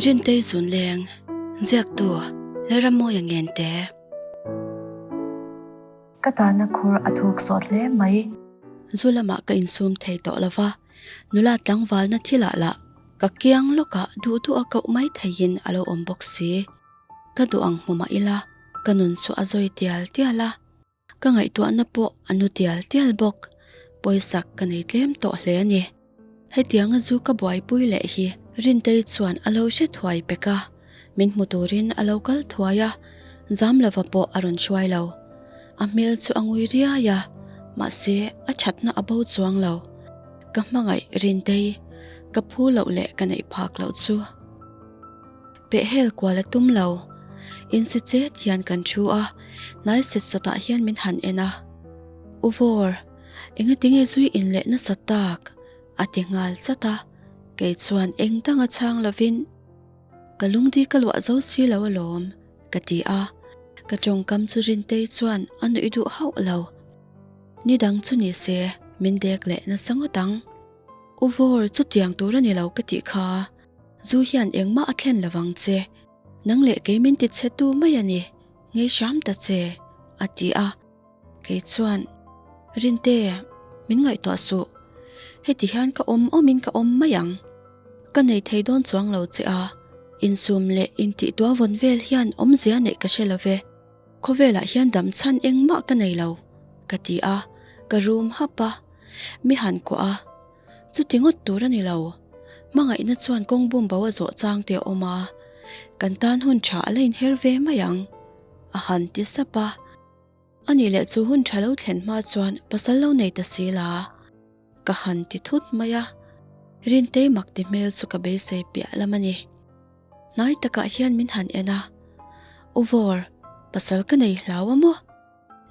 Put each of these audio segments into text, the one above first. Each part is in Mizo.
Rintei Zunleng, Ziaktu, Lalrammawia Ngente. Ka tahna khur a thuk sawt hle mai. Zu lamah ka insum thei tawh lo va, nula tlangvalna thilah lah ka kiang lawkah duh duh a koh mai theihin a lo awm bawk si. Ka duh ang hmu mah ila, ka nun chu a zawi tial tial a. Ka ngaihtuahna pawh a nu tial tial bawk. Pawisak ka nei tlem tawh hle a ni. Hetianga zu ka buaipui leh hi Rintei chuan a lo hre thuai pek a, min hmu turin a lo kal thuai a, zam lova pawh a rawn hruai lo. A hmel chu a ngui riai a, mahse a thatna a bo chuang lo. Ka hmangaih Rintei, ka phu loh leh ka neih phak loh chu. Pehhel kual a tum lo. Insi chet hian kan thu a, hnai set sawtah hian min han en a. U Vawr, engatinge zui in leh nasa tak? a ti nghal chat a, kei chuan eng danga chhang lovin, Ka lungdi ka luah zo si lo alawm, ka ti a. Ka tawngkam chu Rintei chuan a nuih duh hauh lo. Ni dang chu ni se, min dek leh nasa ngawt ang. U Vawr, chutiang tur a ni lo ka tih kha. Zu hian engmah a thlen lovang che, nang leh kei min ti chhe tu mai a ni, ngei hram ta che, a ti a. Kei chuan, Rinte, min ngaihtuah suh, heti hian ka awm awmin ka awm mai ang. Ka nei thei dawn chuang lo che a, insum leh intihtuah vawn vel hian awmzia neih ka hre lo ve. Khawvelah hian dam chhan engmah ka nei lo, ka ti a, ka rum hap a, mi han kuah a. Chuti ngawt tur a ni lo. Hmangaihna chuan kawng bum bo a zawh chang te a awm a, kan tan hun tha a la inher ve mai ang, a han ti sap a. Ani leh chu hun tha lo thlen hma chuan pasal lo nei ta si la, ka han ti thut mai a. Rintei mak ti hmel chu ka beisei piah lam a ni. Hnai takah hian min han en a, U Vawr, pasal ka nei hlau a maw?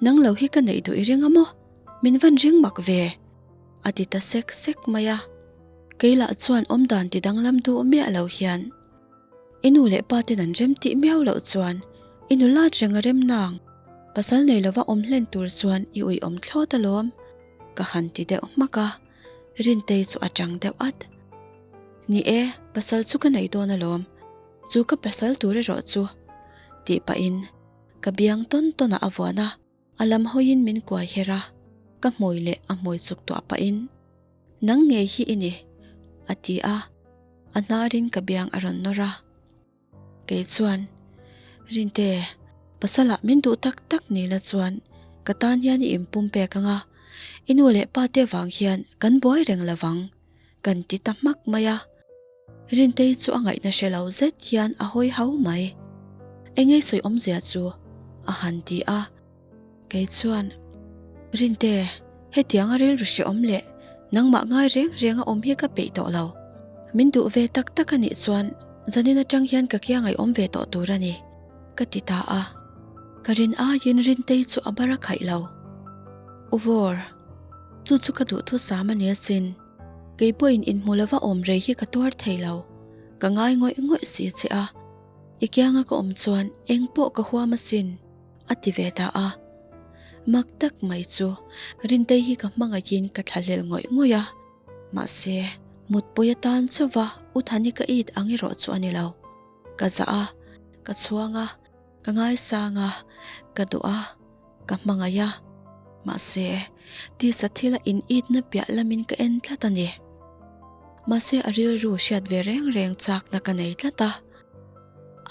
Nang lo hi ka neih duh i ring a maw? Min van ring mak ve! A ti ta sek sek mai a. Kei lah chuan awmdan ti danglam duh miah lo hian, I nu leh pa ten an rem tih miau loh chuan i nu lat reng a rem nang, pasal nei lova awm hlen tur chuan i uiawm thlawt alawm, ka han ti deuh hmak a. Rintei chu a chang deuh at. Ni e, pasal chu ka nei dawn alawm, chu ka pasal tur erawh chu, tih pahin ka biang tawn tawnah a vuan a, a lam hawiin min kuai her a, ka hmui leh a hmui chuk tuah pahin, Nang ngei hi i ni, a ti a, a hnarin ka biang a rawn nawr a. Kei chuan, Rinte, pasalah min duh tak tak ni la chuan ka tan hian i inpum pek ang a, i nu leh pa te vang hian kan buai reng lo vang, kan ti ta hmak mai a. Rintei chu a ngaihna hre lo zet hian a hawi hau mai. Engei sawi awmzia chu? a han ti a. Kei chuan, Rinte, hetianga rilru hrehawm leh nangmah ngai reng renga awm hi ka peih tawh lo. Min duh ve tak tak a nih chuan zanin atang hian ka kia ngaihawm ve tawh tur a ni, ka ti ta a. Ka rin aiin Rintei chu a bar a khaih lo. U Vawr, chu chu ka duhthusam a ni asin. Kei pawhin inhmu lova awm rei hi ka tuar thei lo. Ka ngai ngawih ngawih si che a. I kianga ka awm chuan eng pawh ka huam asin. A ti ve ta a. Mak tak mai chu Rintei hi ka hmangaihin ka thlahlel ngawih ngawih a. Mahse, mutpui atan chauva U Thani ka it ang erawh chu a ni lo. Ka zah a, ka chhuang a, ka ngaisang a, ka duh a, ka hmangaih a. Mahse, tisa thila in itna piah lamin ka en tlat a ni. Mahse, a rilru hriat ve reng reng chakna ka nei tlat a.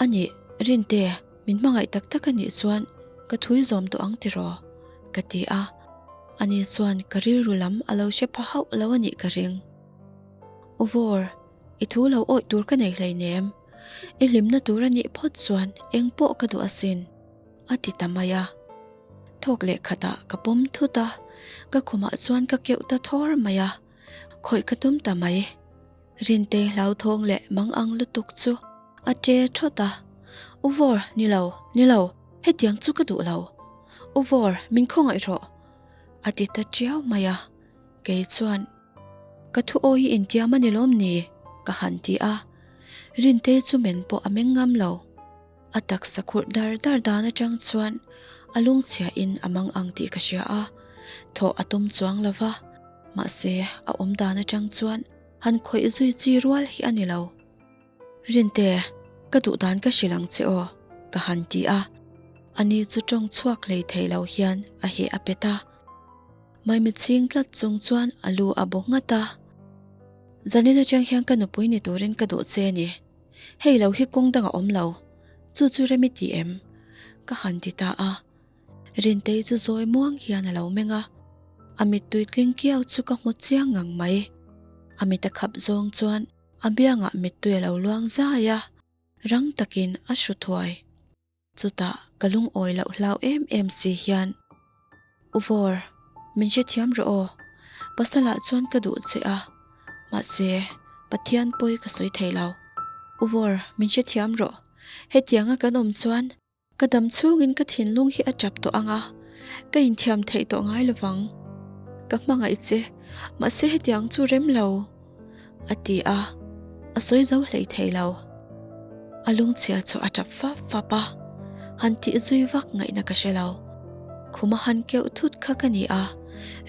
A nih, Rinte, Min hmangaih tak tak a nih chuan ka thui zawm tawh ang tiraw? ka ti a, ani chuan ka rilru lam a lo hre pha hauh lo a nih ka ring. U Vawr, i thu lo awih tur ka nei hleinem, i hlimna tur a nih phawt chuan eng pawh ka duh asin, a ti ta mai a. Thawk leh khatah ka pawm thut a, ka khumah chuan ka keuh ta thawr mai a, khawih ka tum ta mai. Rintei hlauthawng leh mang ang lutuk chu a che thawt a, U Vawr, ni lo, ni lo, hetiang chu ka duh lo. U Vawr, min khawngaih rawh, a ti ta chiau mai a. Kei chuan, Ka thu awi hi intiam a ni lawm ni? ka han ti a. Rintei chu men pawh a meng ngam lo. A taksa khurh dar dar dan atang chuan a lungchhiahin a mang ang tih ka hria a, thawh a tum chuang lo va, mahse a awm dan atang chuan han khawih zui chi rual hi a ni lo. Rinte, ka duh dan ka hrilh ang che aw, ka han ti a. Ani chu tawng chhuak hlei thei lo hian a heh a pet a. Maimi chhing tlat chung chuan a lu a bu nghat a. Zanin atang hian ka nupui ni turin ka duh che ni. Hei lo hi kawng dang a awm lo. Chu chu rem i ti em? Ka han ti ta a. Rintei chu zawi muang hian a lo meng a. A mittui tling kiau chu ka hmu chiang ngang mai. A mit a khap zawng chuan a biangah mittui a lo luang zai a. Rang takin a hru thuai. Chutah ka lungawi loh hlau em em si hian, U Vawr, min hrethiam rawh aw, pasalah chuan ka duh che a, mahse Pathian pawi ka sawi thei lo. U Vawr, min hrethiam rawh, hetianga kan awm chuan ka dam chhungin ka thinlung hi a tap tawh ang a, ka inthiam theih tawh ngai lovang. Ka hmangaih che, mahse hetiang chu rem lo. A ti a, a sawi zo hlei thei lo. A lungchhia chu a tap fap fap a, han tih zui vak ngaihna ka hre lo. Khuma han keuh thut kha ka ni a,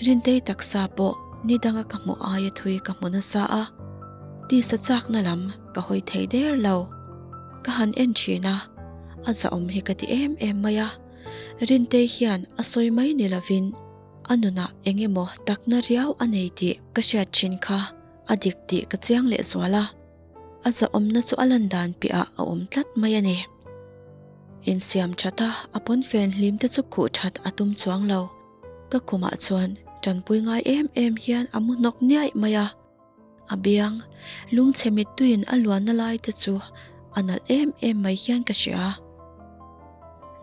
Rintei taksa pawh ni danga ka hmuh aia thui ka hmu nasa a, tisa chakna lam ka hawi thei der lo. Ka han en thin a, a zahawm hi ka ti em em mai a, Rintei hian a sawi mai ni lovin, A nunah eng emaw takna riau a nei tih ka hriat thin kha a dik tih ka chiang leh zual a, a zahawmna chu a lan dan piahah a awm tlat mai a ni. Insiam that a, a pawnfen hlim te chu khuh that a tum chuang lo. Ka khumah chuan tanpui ngai em em hian a mu hnawk niaih mai a. A biang, lungchhe mittuiin a luanna lai te chu a nalh em em mai hian ka hria.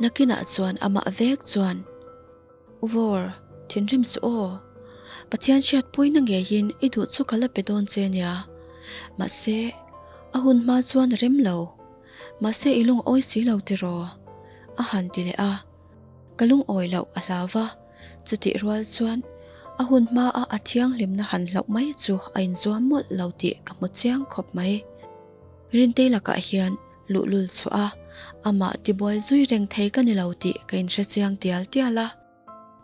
Nakinah chuan amah vek chuan. U Vawr, thinrim suh aw. Pathian hriatpuina ngeiin i duh chu ka la pe dawn che nia. Mahse, a hun hma chuan a rem lo. Mahse i lungawi si lo tiraw? A han ti leh a. Ka lungawi loh a hlau va, chutih rual chuan a hun hmaa a thianghlimna han hlauh mai chu a inzuam mawlh lo tih ka hmu chiang khawp mai. Rintei lakah hian luhlul chhuah a, amah tibuai zui reng thei ka ni lo tih ka inhre chiang tial tial a.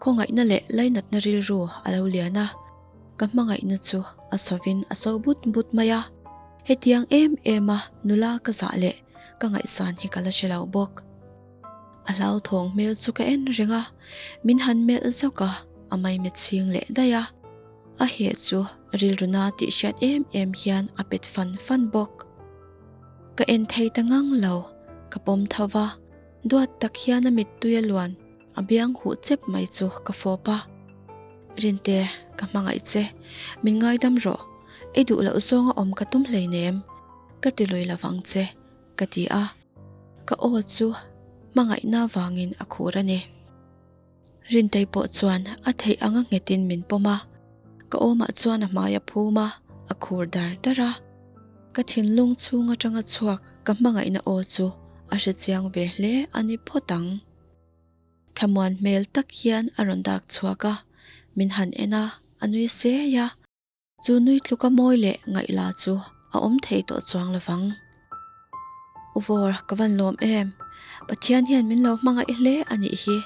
Khawngaihna leh lainatna rilru a lo lian a, ka hmangaihna chu a sovin a so but but mai a. Hetiang em em a nula ka zah leh ka ngaihsan hi ka la hre lo bawk. A hlauthawng hmel chu ka en reng a, min han melh zawk a, a maimichhing leh daih a. A heh chu rilru na tih hriat em em hian a pet fan fan bawk. Ka en thei ta ngang lo, ka pawm tho va, duat tak hian a mittui a luan, a biang huh chep mai chu ka fawp a. Rinte, ka hmangaih che, min ngaidam rawh, i duh loh zawnga awm ka tum hleinem, ka ti lui lovang che, ka ti a, ka aw chu hmangaihna vangin a khur a ni. Rintei pawh chuan a theih anga nghetin min pawm a, ka awmah chuan a hmai a phum a, a khur dar dar a. Ka thinlung chhung atanga chhuak ka hmangaihna aw chu a hre chiang ve hle a ni phawt ang. Thlamuan hmel tak hian a rawn dak chhuak a, min han en a, a nui sei a. Chu nui tluka mawi leh ngaihla chu a awm thei tawh chuang lovang. U Vawr, ka van lawm em? Pathian hian min lo hmangaih hle a nih hi.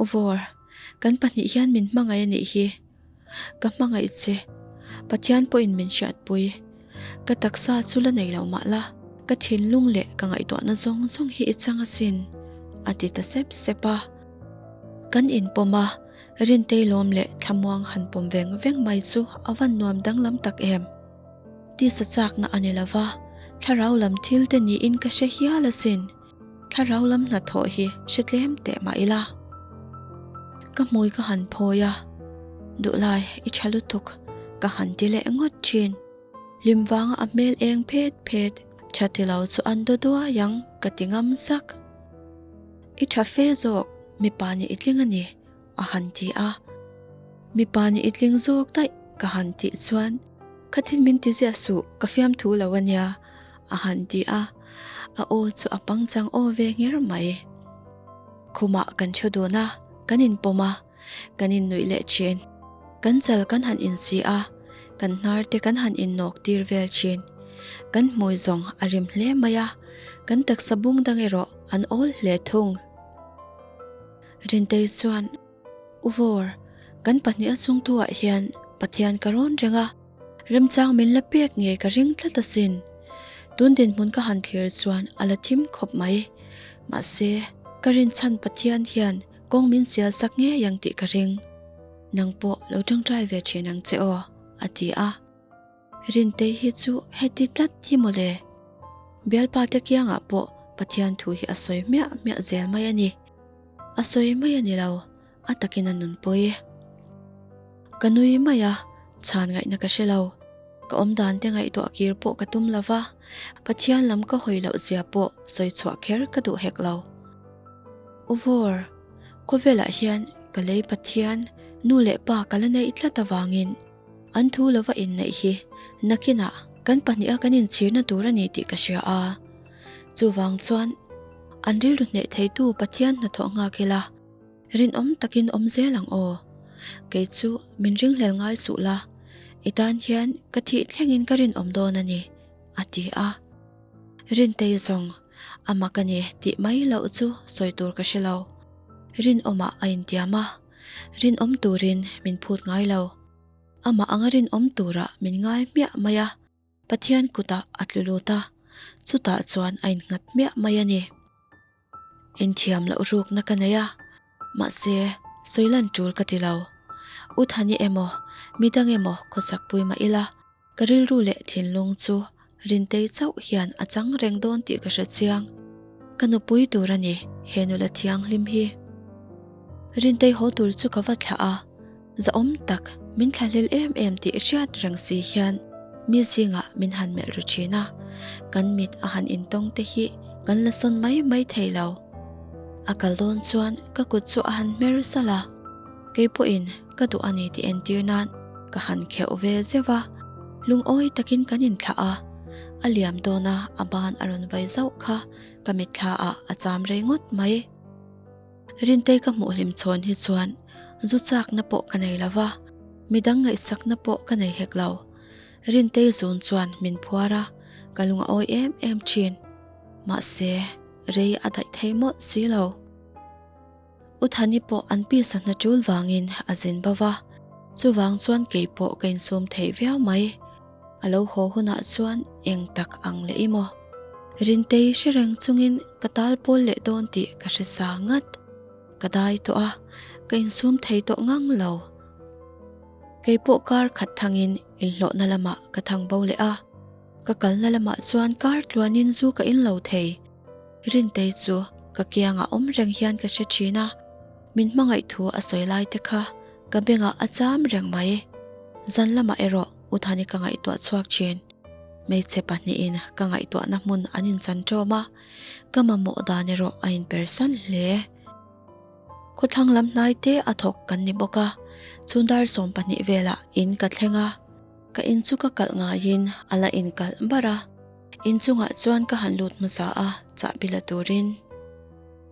U Vawr, kan pahnih hian min hmangaih a nih hi. Ka hmangaih che. Pathian pawhin min hriatpui. Ka taksa chu la nei lo mah la, ka thinlung leh ka ngaihtuahna zawng zawng hi i chang asin, a ti ta sep sep a. Kan inpawm a. Rintei lawm leh thlamuang han pawm veng veng mai chu a van nuam danglam tak em. Tisa chakna a ni lova, thlarau lam thil te niin ka hre hial asin. Thlarau lam hnathawh hi hre tlem teh mah ila. Ka hmui ka han phawi a, Duhlai i tha lutuk ka han ti leh ngawt thin. Hlim vanga a hmel eng phet phet tha ti lo chu an daw duai ang ka ti ngam zak. I tha fe zawk, mipa nih i tling a ni, a han ti a. Mipa nih i tling zawk daih ka han tih chuan, Khatin min ti ziah suh, ka fiamthu lo a nia, a han ti a. A aw chu a pangchang aw ve ngher mai. Khumah kan thu dun a, kan inpawm a, kan innuih leh thin. Kan chal kan han insi a, kan hnar te kan han innawk tir vel thin. Kan hmui zawng a rim hle mai a, kan taksa bung dang erawh an awl hle thung. Rintei chuan, U Vawr, kan pahniha chungthuah hian Pathian ka rawn reng a, remchang min la pek ngei ka ring tlat asin. Tun dinhmun ka han thlir chuan a la thim khawp mai. Mahse, ka rinchhan Pathian hian kawng min sial sak ngei ang tih ka ring. Nang pawh lo tangtai ve thin ang che aw, a ti a. Rintei hi chu heti tlat hi mawle. Bialpa te kiangah pawh Pathian thu hi a sawi hmiah hmiah zel mai a ni. A sawi mai a ni lo, a takin a nunpui. Ka nui mai a, chhan ngaihna ka hre lo. Ka awmdan te ngaihtuah kir pawh ka tum lo va, Pathian lam ka hawi loh zia pawh sawi chhuah kher ka duh hek lo. U Vawr, khawvelah hian ka lei Pathian, nu leh pa ka la neih tlat avangin an thu lova inneih hi nakinah kan pahniha kan inchhirna tur a ni tih ka hria a. Chuvang chuan an rilru hneh theitu Pathian hnathawh nghak ila, Rinawm takin awm zel ang aw. Kei chu min ringhlel ngai suh la, i tan hian ka thih thlengin ka rinawm dawn a ni, a ti a. Rintei zawng a mak a ni tih mai loh chu sawi tur ka hre lo. Rinawmah a intiam a, rinawm turin min phut ngai lo. Amah anga rinawm turah min ngai hmiah mai a. Pathian kutah a tlu lut a, chutah chuan a innghat hmiah mai a ni. Inthiam loh rukna ka nei a, mahse sawi lan tul ka ti lo. U Thani emaw, midang emaw khawsak pui mah ila, ka rilru leh thinlung chu Rintei chauh hian a chang reng dawn tih ka hre chiang. Ka nupui tur a ni he nula thianghlim hi. Rintei haw tur chu ka va thlah a, zahawm tak min thlahlel em em tih hriat reng si hian mi zingah min han melh ru thin a, kan mit a han intawng te hi kan la sawn mai mai thei lo. A kal dawn chuan ka kut chu a han hmer salh a, kei pawhin ka duh a ni tih entir nan ka han kheuh ve zeuh a, lungawi takin kan inthlah a, a liam dawna a ban a rawn vai zauh kha ka mitthla ah a cham rei ngawt mai. Rintei ka hmuh hlim chhawn hi chuan zu chakna pawh ka nei lo va, midang ngaihsakna pawh ka nei hek lo. Rintei zun chuan min phuar a, ka lung a awi em em thin. Mahse, rei a daih thei mawlh si lo. U Thani pawh an pisa hna tul vangin a zin bo va, chuvang chuan kei pawh ka insum thei viau mai. A lo haw hunah chuan eng tak ang leh i maw? Rintei hre reng chungin ka tal pawl leh dawn tih ka hre sa ngat. Ka dai tawh a, ka insum thei tawh ngang lo. Kei pawh kar khat thangin inhlawhna lamah ka thang bo leh a, ka kalna lamah chuan kar tluanin zu ka in lo thei. Rintei chu ka kiangah awm reng hian ka hre thin a, min hmangaih thu a sawi lai te kha ka bengah a cham reng mai. Zan lamah erawh U Thani ka ngaihtuah chhuak thin. Hmeichhe pahnihin ka ngaihtuahna hmun an inchan ṭawm a, ka mamawh dan erawh a inpersan hle. Khawthlang lam hnai te a thawk kan ni bawk a, chhun dar 12 velah in ka thleng a, ka in chu ka kalh ngaiin a la inkalh bar a, inchungah chuan ka han lut hmasa a, chahbi la turin.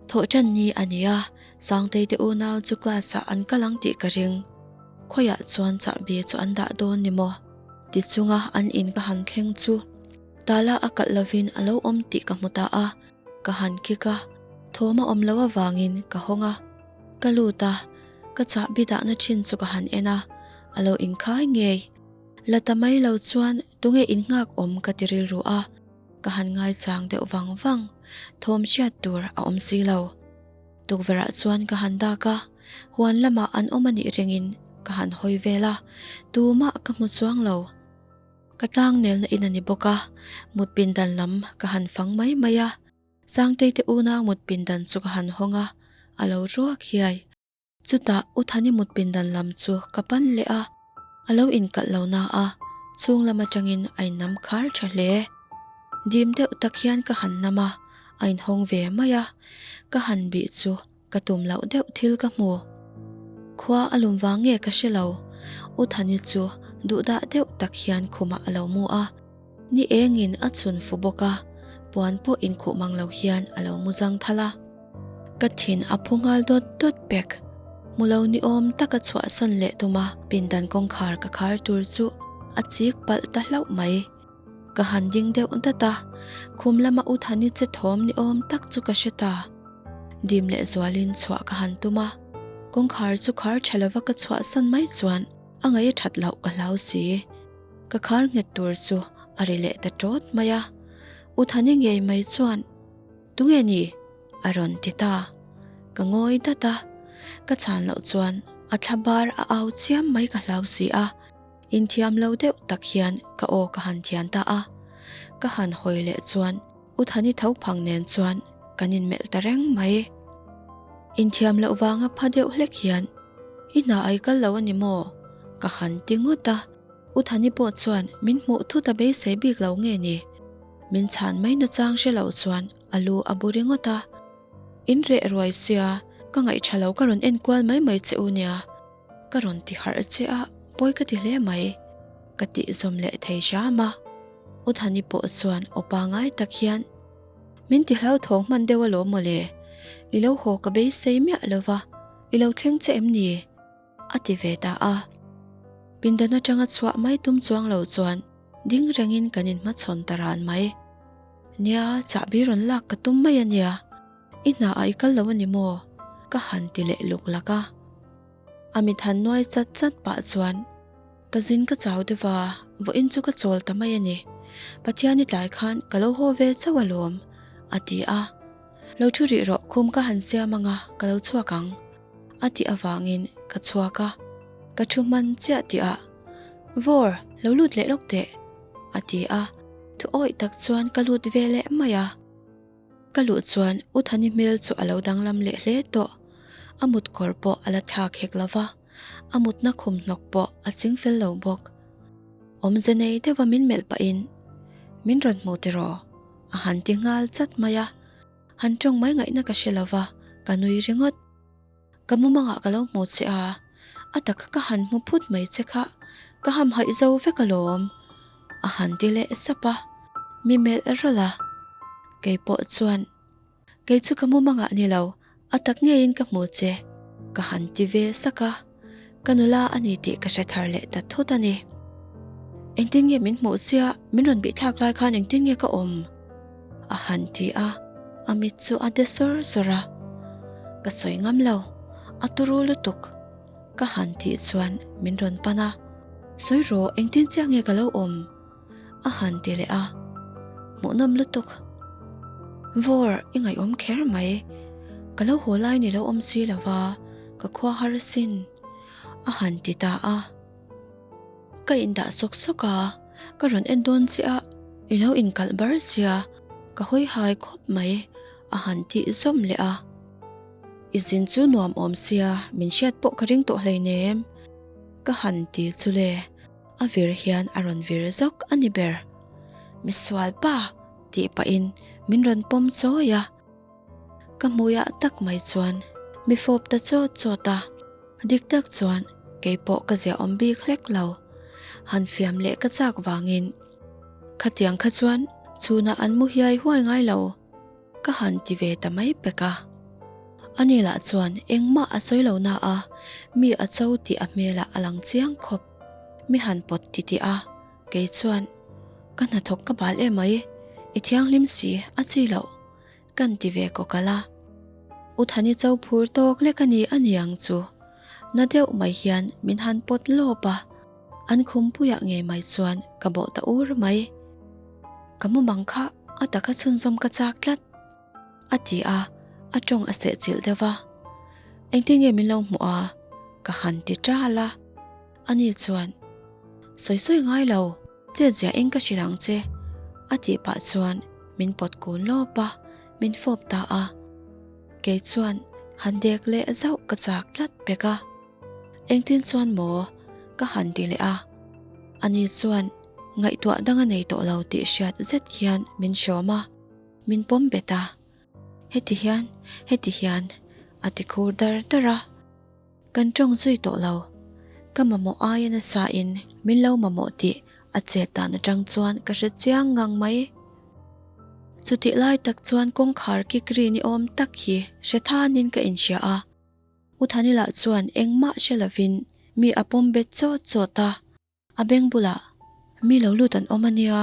Thawhṭan ni a ni a, Sangtei te unau chu class ah an kal ang tih ka ring. Khawiah chuan chahbi chu an dah dawn ni maw? Ti chunga an in ka han thleng chu tala a kalh lovin a lo awm tih ka hmu ta a, ka han kik a, thawm a awm loh avangin ka hawng a, ka lut a, ka chahbi dahna thin chu ka han en a, a lo inkhai ngei. La ta mai lo chuan tunge innghak awm ka ti rilru a, ka han ngaichang deuh vang vang, thawm hriat tur a awm si lo. Tukverhah chuan ka han dak a, huan lamah an awm a nih ringin ka han hawi vel a, tumah ka hmu chuang lo. Ka tlangnelna in a ni bawk a, mut pindan lam ka han fang mai mai a, Sangtei te unau mut pindan chu ka han hawng a, a lo ruak hiai. Chutah U Thani mut pindan lam chu ka pan leh a, a lo inkalh lo na a, chhung lam atangin a innam khar tha hle. Dim deuh tak hian ka han nam a, a inhawng ve mai a, ka han bih chu ka tum loh deuh thil ka hmu. Khua a lum vang nge ka hre lo, U Thani chu duhdah deuh tak hian khumah a lo mu a, ni engin a chhun fu bawk a, puan pawh inkhuh mang lo hian a lo mu zang thal a. Ka thin a phu nghal dawt dawt pek. Hmu lo ni awm taka chhuahsan leh tuma pindan kawngkhar ka khar tur chu a chik palh ta hlauh mai. Ka han ding deuh dat a, khum lama U Thani che thawm ni awm tak chu ka hre ta. Dim leh zualin chhuah ka han tum a, kawngkhar chu khar tha lova ka chhuahsan mai chuan a ngaih a that loh ka hlau si. Ka khar nghet tur chu a ri leh ta tawt mai a. U Thani ngei mai chuan, Tunge ni? a rawn ti ta. Ka ngawi dat a, ka chhan loh chuan a thla bar a au chiam mai ka hlau si a, inthiam lo deuh tak hian ka aw ka han thian ta a. Ka han hawi leh chuan U Thani tho phang nen chuan kan inmelh ta reng mai. Inthiam loh vanga pha deuh hlek hian, I hna ai kal lo a ni maw? ka han ti ngawt a. U Thani pawh chuan min hmuh thut a beisei bik lo nge ni? Min chhan mai nachang hre loh chuan a lu a bu ringawt a. In reh ruai sia, ka ngaihṭha lo ka rawn en kual mai mai che u nia. Ka rawn ti harh che a, pawi ka ti hle mai. Ka tih zawm leh thei hram a. U Thani pawh chuan aw pangai tak hian, Min ti hlauthawng hman deuh alawm mawle. I lo haw ka beisei miah lo va, i lo thleng che em ni? A ti ve ta a. Pindan atanga chhuah mai tum chuang lo chuan ding rengin kan inhmachhawn ta ran mai. Nia, chahbi rawn lak ka tum mai a nia. I hna ah i kal lo a ni maw? Ka han ti leh luk lak a. A mit han nuai chat chat pah chuan, Ka zin ka chau deuh a, vawiin chu ka chawl ta mai a ni. Pathian i tlai khan ka lo haw ve chauh alawm, a ti a. Lo thu rih rawh, khum ka han siam ang a, ka lo chhuak ang. A tih avangin ka chhuak a, ka thu hman chiah tih ah, Vawr, lo lut leh lawk teh, a ti a, thu awih tak chuan ka lut ve leh mai a. Ka luh chuan U Thani hmel chu a lo danglam leh hle tawh, a mut kawr pawh a la thlak hek lo va, a mutna khum hnawk pawh a ching fel lo bawk. Awmze nei deuha min melh pahin, Min rawn hmu tiraw? a han ti nghal chat mai a. Han tawng mai ngaihna ka hre lo va, ka nui ringawt. Ka mumangah ka lo hmu che a, a taka ka han hmu phut mai che kha ka hamhaih zo vek alawm, a han ti leh sap a, mi melh rawlh a. Kei pawh chuan, Kei chu ka mumangah ni lo, a tak ngeiin ka hmu che, ka han ti ve sak a. Ka nula a ni tih ka hre thar leh ta thut a ni. Engtin nge min hmuh chiah, min rawn bih thlak lai khan engtin nge ka awm? A han ti a, a mit chu a de sawr sawr a. Ka sawi ngam lo, a turu lutuk. Ka han tih chuan min rawn pan a, Sawi rawh, engtin chiah nge ka lo awm? A han ti leh a, Hmuhnawm lutuk. Vawr, i ngaihawm kher mai. Ka lo haw lai ni lo awm si lo va, ka khua har asin. A han ti ta a. Ka indah sawk sawk a, ka rawn en dawn chiah a, i lo inkalh bar sia, ka hawi hai khawp mai, a han tih zawm leh a. I zin chu nuam awm sia, min hriat pawh ka ring tawh hleinem, ka han ti chu le. A vir hian a rawn vir zawk a ni ber. Misual pa! tih pahin min rawn pawm chawi a. Ka hmuiah tak mai chuan mi fawp ta chawt chawt a. Dik tak chuan kei pawh ka ziahawm bik hlek lo. Han fiam leh ka chak vangin khatiang kha chuan chhunah an mu hiai huai ngai lo. Ka han ti ve ta mai pek a. Ani lah chuan engmah a sawi lo na a, mi a cho tih a hmelah a lang chiang khawp. Mi han pawt ti tih a, kei chuan ka hnathawk ka bal em mai, i thianghlim si a chi loh kan ti ve kawkalh a. U Thani cho phur tawk lek a ni a niang chu na deuh mai hian min han pawt lawp a, an khumpuiah ngei mai chuan ka bawh ta ur mai. Ka mumang kha a taka chhunzawm ka chak tlat, a ti a, a tawng a seh chilh deuh va. Engtin nge min lo hmuh a? Ka han ti ṭal a. Ani chuan, Sawi sawi ngai lo, chet zia eng ka hrilh ang che, a tih pah chuan min pawt kun lawp a, min fawp ta a. Kei chuan han dek leh zauh ka chak tlat pek a. Engtin chuan maw? Ka han ti leh a. Ani chuan ngaihtuah dang a nei tawh lo tih hriat zet hian min hrawm a, min pawm bet a. Heti hian, heti hian a ti khur dar dar a. Kan tawng zui tawh lo. Ka mamawh aia nasa in min lo mamawh tih a chet dan atang chuan ka hre chiang ngang mai. Chutih lai tak chuan kawngkhar kik ri ni awm tak hi hre thanin ka inhria a. U Thanila chuan engmah hre lovin mi a pawm bet chawt chawt a, a beng bulah mi lo lut an awm a nia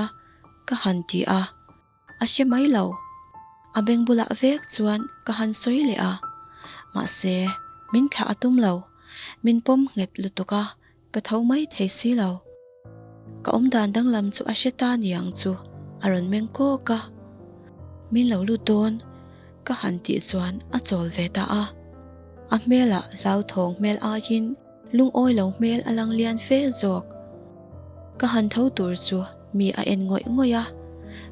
ka han ti a, a hre mai lo. A beng bulah vek chuan ka han sawi leh a, mahse min thlah a tum lo, min pawm nghet lutuk a, ka tho mai thei si lo. Ka awmdan danglam chu a hre ta niang chu a rawn meng kawk a. Min lo lut dawn ka han tih chuan a chawl ve ta a. A hmelah hlauthawng hmel aiin lungawi lo hmel a lang lian fe zawk. Ka han tho tur chu mi a en ngawih ngawih a,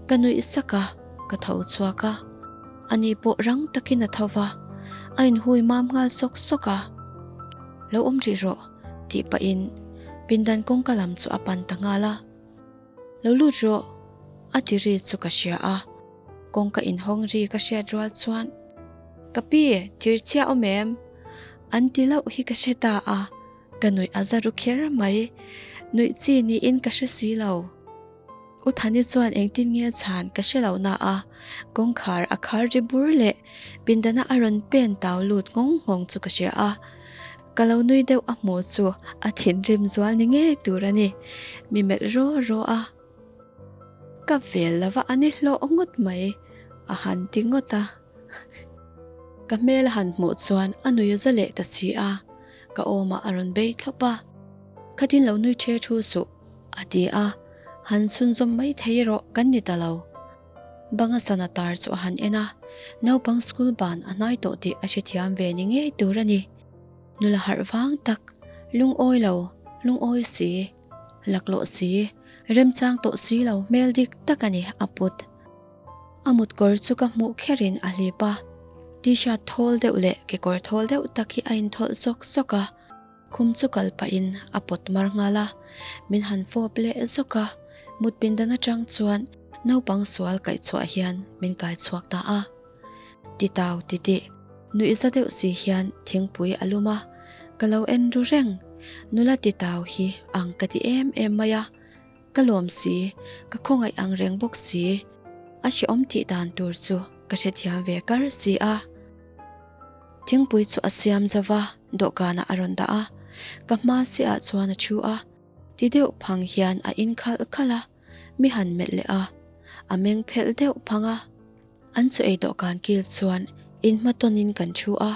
ka nuih sak a, ka tho chhuak a. Ani pawh rang takin a tho va, a inhui mam nghal sawk sawk a. Lo awm rih rawh tih pahin pindan kawngka lam chu a pan ta nghal a. Lo lut rawh a ti ri chu ka hria a, kawngka inhawng ri ka hriat rual chuan Ka pi, tir chhiah awm em? An ti loh hi ka hre ta a, ka nuih a za ru kher mai. Nuih chi niin ka hre si lo. U Thani chuan engtin nge chhan ka hre lo na a, kawngkhar a khar ri bur leh pindana a rawn pen tau lut nghawng nghawng chu ka hria a. Ka lo nui deuh a hmu chu a thinrim zual ni ngei tur a ni, mi melh raw raw a. Ka vel lova a ni hlawh ngawt mai, a han ti ngawt a. Ka hmel a han hmuh chuan a nui za leh ta si a, ka awmah a rawn bei thlawp a. Khatin lo nui ṭhe ṭhu suh, a ti a, han chhunzawm mai thei erawh kan ni ta lo. Banga sana tar chu a han en a, naupang school ban a hnai tawh tih a hrethiam ve ni ngei tur a ni. Nula harh vang tak, lungawi lo, lungawi si, laklawh si, remchang tawh si lo hmel dik tak a ni a put. A mutkawr chu ka hmuh kherin a hlip a, t-shirt thawl deuh leh kekawr thawl deuh tak hi a inthawlh zawk zawk a. Khum chu kal pahin a pawt mar nghal a, min han fawp leh zawk a, mut pindan atang chuan naupang sual kaih chhuah hian min kai chhuak ta a. Titau titih, nuih za deuh si hian thingpui a lum a, ka lo en ru reng, nula titau hi ang ka ti em em mai a, ka lawm si, ka khawngaih ang reng bawk si, a hrehawm tih dan tur chu ka hrethiam ve kar si a. Thingpui chu a siam zo va, dawhkanah a rawn dah a, ka hma chiahah chuan a thu a, ti deuh phang hian a in khalh khalh a, mi han melh leh a, a meng phelh deuh phang a. An chaw ei dawhkan kil chuan in hma tawnin kan thu a,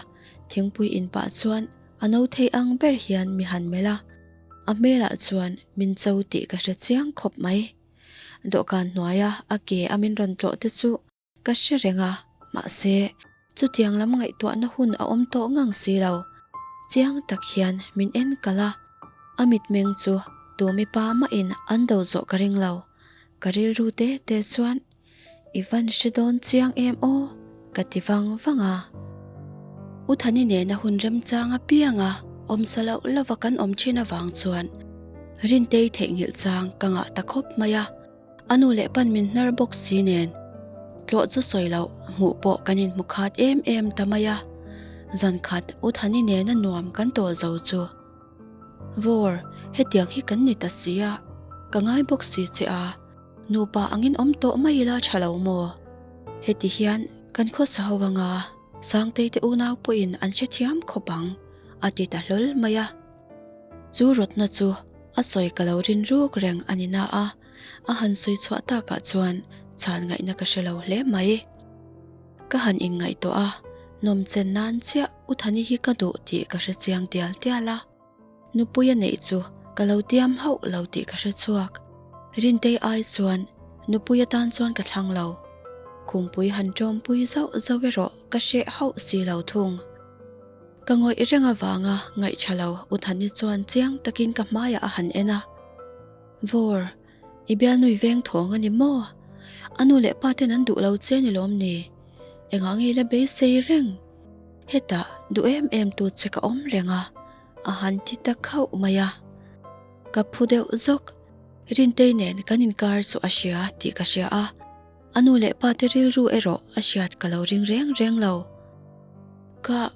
thingpui in pah chuan a no thei ang ber hian mi han melh a, a hmelah chuan min cho tih ka hre chiang khawp mai. Dawhkan hnuaia a ke a min rawn tlawh te chu Ka hre reng a, mahse, chutiang lam ngaihtuahna hun a awm tawh ngang si lo. Chiang tak hian min en kalh a, a mitmeng chu tu mipa mahin an do zawh ka ring lo. Ka rilru te te chuan, I van hre dawn chiang em aw? ka ti vang vang a. U Thani nena hun remchang apianga awmsa loh lova kan awm thin avang chuan Rintei theihnghilh chang ka ngah ta khawp mai a. A nu leh pan min hnar bawk si nen tlawh chu sawi loh hmuh pawh kan inhmu khat em em ta mai a, zan khat U Thani nena nuam kan tawl zo chu Vawr, hetiang hi kan ni ta si a, ka ngai bawk si che a, nupa angin awm tawh mai ila tha lo maw? Heti hian kan khawsa ho anga Sangtei te unau pawhin an hrethiam khawp ang, a ti ta hlawl mai a. Chu rawtna chu a sawi ka lo rin ruk reng a ni na a, a han sawi chhuah takah chuan chhan ngaihna ka hre lo hle mai. Ka han inngaihtuah a, nawmchen nan chiah U Thani hi ka duh tih ka hre chiang tial tial a. Nupui a neih chu ka lo tiam hauh lo tih ka hre chhuak. Rintei ai chuan nupui atan chuan ka thlang lo. Khumpui han tawmpui zauh zauh erawh ka hreh hauh si lo thung. Ka ngawih reng avanga ngaihṭha lo U Thani chuan chiang takin ka hmaiah a han en a. Vawr, i bialnui veng thawng a ni maw? A nu leh pa ten an duh lo che ni lawm ni? Engah nge i la beisei reng? Hetah duh em em tu che ka awm reng a, a han ti ta khauh mai a. Ka phu deuh zawk. Rintei nen kan inkar chu a hria tih ka hria a. A nu leh pa te rilru erawh a hriat ka lo ring reng reng lo. Ka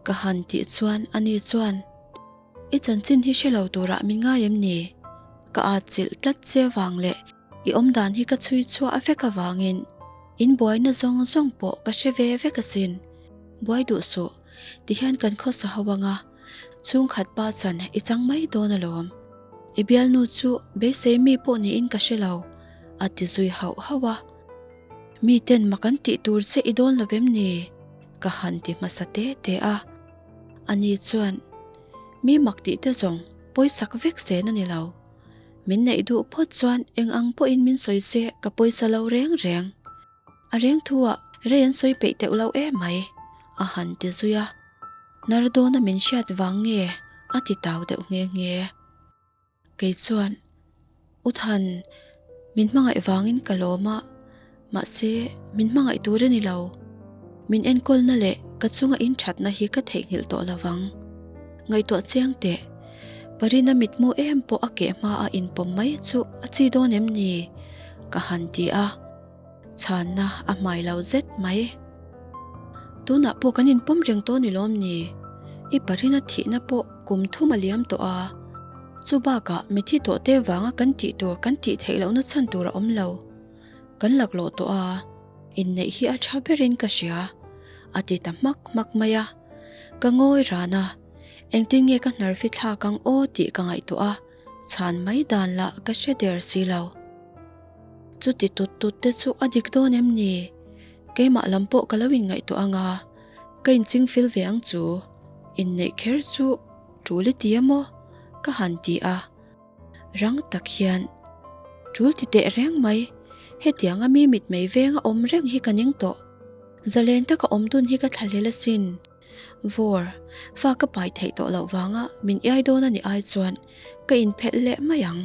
ka han tih chuan ani chuan, I chanchin hi hre lo turah min ngai em ni? Ka atchilh tlat che vang leh i awmdan hi ka chhui chhuah vek avangin in buaina zawng zawng pawh ka hre ve vek asin. Buai duh suh, tihian kan khawsa ho anga chhungkhat pa chan i chang mai dawn alawm. I bialnu chu beisei mi pawh niin ka hre lo, a ti zui hauh hauh a. Miten mak an tih tur che i dawn lo vem ni? Ka han ti hmasa te te a. Ani chuan, Mi mak tih te zawng pawisak vek zen a ni lo. Min neih duh phawt chuan eng ang pawhin min sawi se ka pawisa lo reng reng. A reng thu ah rei an sawi peih teuh lo em mai, a han ti zui a. Hnar dawna min hriat vang nge a ti tau deuh nghe nghe. Kei chuan, U Than, min hmangaih vangin ka lawm a, mahse min hmangaih tur a ni lo. Min enkawlna leh ka chunga in thatna hi ka theihnghilh tawh lo vang. Ngaihtuah chiang teh, Parina mitmu em pawh a keh hma a inpawm mai chu a chi dawn em ni? ka han ti a. Chhanna a hmai lo zet mai. Tunah pawh kan inpawm reng tawh ni lawm ni? I Parina thihna pawh kum thum a liam tawh a. Chu bakah mithi tawh te vanga kan tih tur kan tih theih lohna chhan tur a awm lo. Kan laklawh tawh a, inneih hi a tha berin ka hria, a ti ta hmak hmak mai a. Ka ngawi ran a, engtin nge ka hnar fi thlak ang aw tih ka ngaihtuah a, chhan mai dan lah ka hre der si lo. Chuti tut tut te chu a dik dawn em ni? Keimah lam pawh ka lo inngaihtuah ang a, ka inching fil ve ang chu. Inneih kher chu tul i ti a maw? Ka han ti a. Rang tak hian, Tul ti teh reng mai, hetianga mi mitmei venga awm reng hi ka ning tawh. Zalen taka awm dun hi ka thlahlel asin. Vawr, fa ka pai theih tawh loh vanga min iai dawn a nih ai chuan ka inphelh leh mai ang,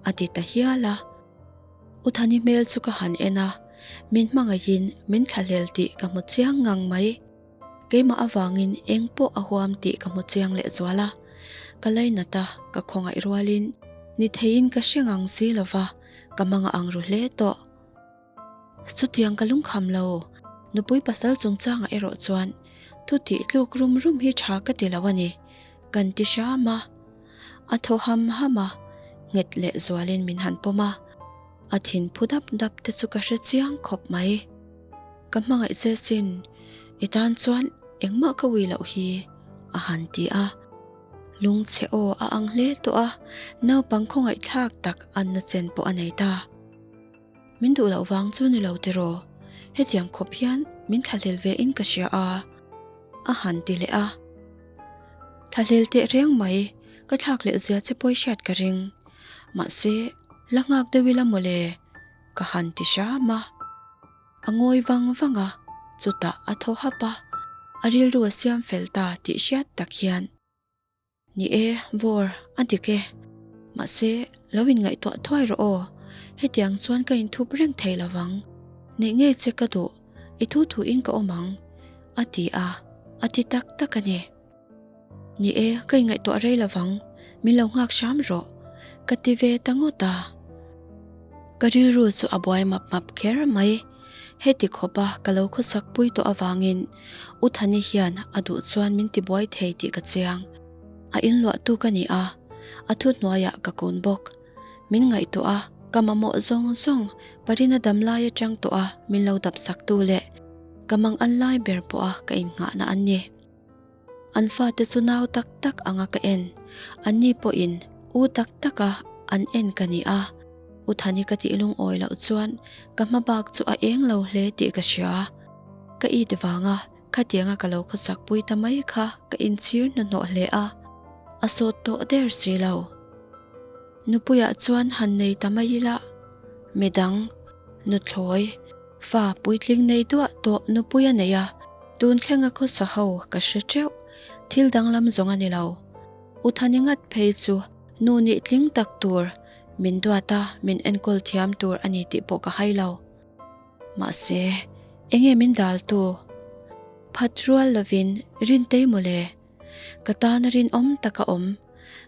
a ti ta hial a. U Thani hmel chu ka han en a, min hmangaihin min thlahlel tih ka hmu chiang ngang mai. Keimah avangin eng pawh a huam tih ka hmu chiang leh zual a, ka lainat a, ka khawngaih rualin ni theiin ka hre ngang si lo va, ka hmanga ang ru hle tawh. Chutiang ka lungkham lo, nupui pasal chungchangah erawh chuan thu tih tluk rum rum hi tha ka ti lo a ni, kan ti hram a. A thaw ham ham a, nghet leh zualin min han pawm a, a thin phu dap dap te chu ka hre chiang khawp mai. Ka hmangaih che sin, i tan chuan engmah ka ui loh hi, a han ti a. Lungchhe aw a ang hle tawh a, naupang khawngaihthlak tak anna chen pawh a nei ta. Min duh loh vang chu ni lo tiraw, hetiang khawp hian min thlahlel ve in ka hria a, a han ti leh a. Thlahlel teh reng mai, ka thlak leh zia che pawi hriat ka ring. Mahse, la nghak deuh ila mawle, ka han ti hram a. A ngawi vang vang a, chutah a thaw hap a, a rilru a siam fel ta tih hriat tak hian, Ni e, Vawr, a dik e. Mahse, lo inngaihtuah thuai rawh aw, hetiang chuan ka inthup reng thei lo vang. Neih ngei che ka duh, i thu thuin ka awm ang, a ti a, a ti tak tak a ni. Ni e, ka inngaihtuah rei lo vang, min lo nghak hram rawh, ka ti ve ta ngawt a. Ka rilru chu a buai map map kher mai. Heti khawpa ka lo khawsak pui tawh avangin U Thani hian a duh chuan min ti buai thei tih ka chiang. A inluahtu ka ni a, a thuhnuaiah ka kun bawk. Min ngaihtuah a, ka mamawh zawng zawng Parina dam lai atang tawh a min lo dap saktu leh ka mang an lai ber pawha ka innghahna an ni. An fate chu nau tak tak anga ka en, anni pawhin u tak taka an en ka ni a, U Thani ka tih lungawi loh chuan ka hma bak chu a eng lo hle tih ka hria. Ka it vanga khatianga ka lo khawsak pui ta mai kha ka inchhir hnuhnawh hle a, a sawt tawh der si lo. Nupuiah chuan han nei ta mai ila, midang, nuthlawi, Fa puitling nei duah tawh nupui a nei a, tun thlenga khawsa ho ka hre teuh, thil danglam zawng a ni lo. U Thani ngat phei chu nu nih tling tak tur, min duat a, min enkawl thiam tur a ni tih pawh ka hai lo. Mahse, enge min dal tu? Phat rual lovin Rintei mawle, ka tana rinawm taka awm,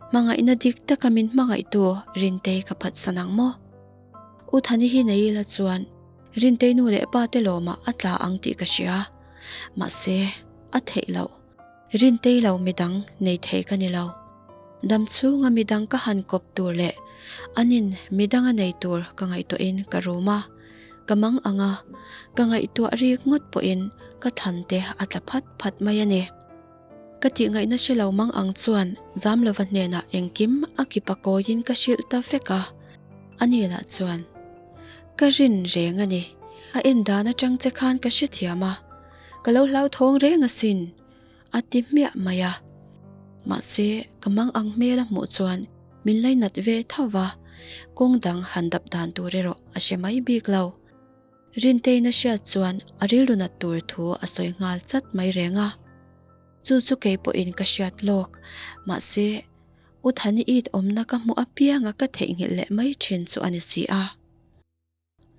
hmangaihna dik taka min hmangaihtu Rintei ka phatsan ang maw? U Thani hi nei ila chuan Rintei nu leh pa te lawmah a tla ang tih ka hria. Mahse, a theih loh. Rintei lo midang nei thei ka ni lo. Dam chhunga midang ka han kawp tur leh anin midang a nei tur ka ngaihtuahin ka rum a. Ka mang ang a, ka ngaihtuah rik ngawt pawhin ka thlan te a tla phat phat mai a ni. Ka tih ngaihna hre lo mang ang chuan Zamlova hnenah engkim a kipa kawiin ka hrilh ta vek a, ani lah chuan, Ka rin reng a ni, a en dan atang che khan ka hrethiam a, ka lo hlauthawng reng asin, a ti hmiah mai a. Mahse, ka mang ang hmel a hmuh chuan min lainat ve tho va, kawng dang han dap dan tur erawh a hre mai bik lo. Rintein a hriat chuan a rilru nat tur thu a sawi nghal chat mai reng a. Chu chu kei pawhin ka hriat lawk. Mahse, U Thani it awmna ka hmuh apianga ka theihnghilh leh mai thin chu a ni si a.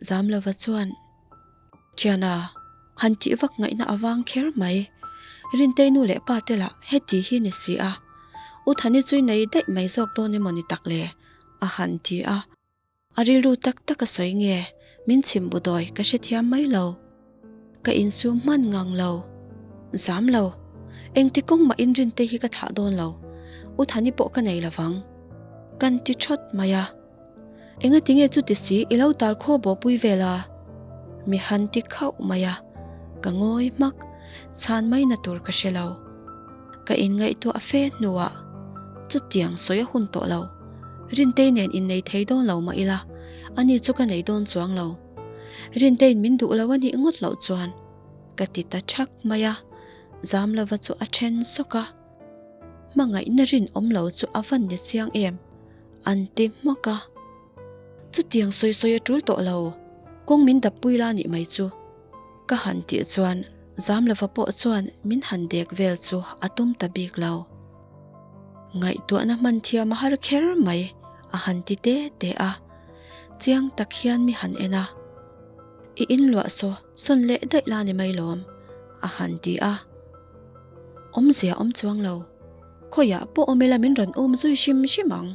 Zamlova chuan, Thiana, han tih vak ngaihna a vang kher mai. Rintei nu leh pa te lah heti hi ni si a. U Thani chu i nei daih mai zawk dawn emaw ni tak le? a han ti a. A rilru tak tak a sawi nge? Min chhim bu dawi ka hrethiam mai lo. Ka insum hman ngang lo. Zam lo. Engti kawng mah inrin te hi ka thlah dawn lo. U Thani pawh ka nei lovang. Kan ti thawt mai a. Engati nge chuti si i lo tal khaw bawhpui vel a? Mi han ti khauh mai a. Ka ngawi hmak. Chhan mai na tur ka hre lo. Ka inngaihtuah fe hnuah chutiang sawi a hun tawh lo. Rintei nen innei thei dawn lo mah ila, ani chu ka nei dawn chuang lo. Rinteiin min duh lo a nih ngawt loh chuan ka ti ta thak mai a, Zamlova chu a then sawk a. Hmangaihna rinawm lo chu a van ni chiang em? An ti hmak a. Chutiang sawi sawi a tul tawh lo, kawng min dappui la nih mai chu. Ka han tih chuan Zamlova pawh chuan min han dek vel chu a tum ta bik lo. Ngaihtuahna hman thiam a har kher mai a han ti te te a, chiang tak hian mi han en a. I inluah saw sawn leh daih la ni mai lawm a han ti a. Awmzia awm chuang lo, khawiah pawh awm ila min rawn um zui hrim hrim ang.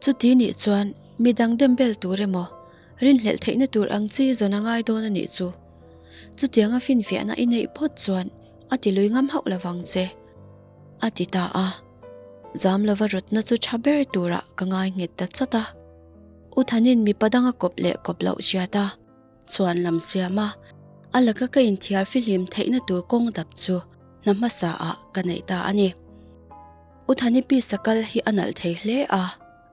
Chuti nih chuan mi dang dem bel tur emaw, rinhlelh theihna tur ang chi zawn a ngai dawn a nih chu. Chutianga finfiahna i neih phawt chuan a ti lui ngam hauh lovang che, a ti ta a. Zam lova rawtna chu tha ber turah ka ngai nghet ta chat a. U Thanin mipa danga kawp leh kawp loh hriat a, chuan lam siam a, a laka ka inthiar fihlim theihna tur kawng dap chu hna hmasa ah ka neih ta a ni. U Thani pisa kal hi a nalh thei hle a,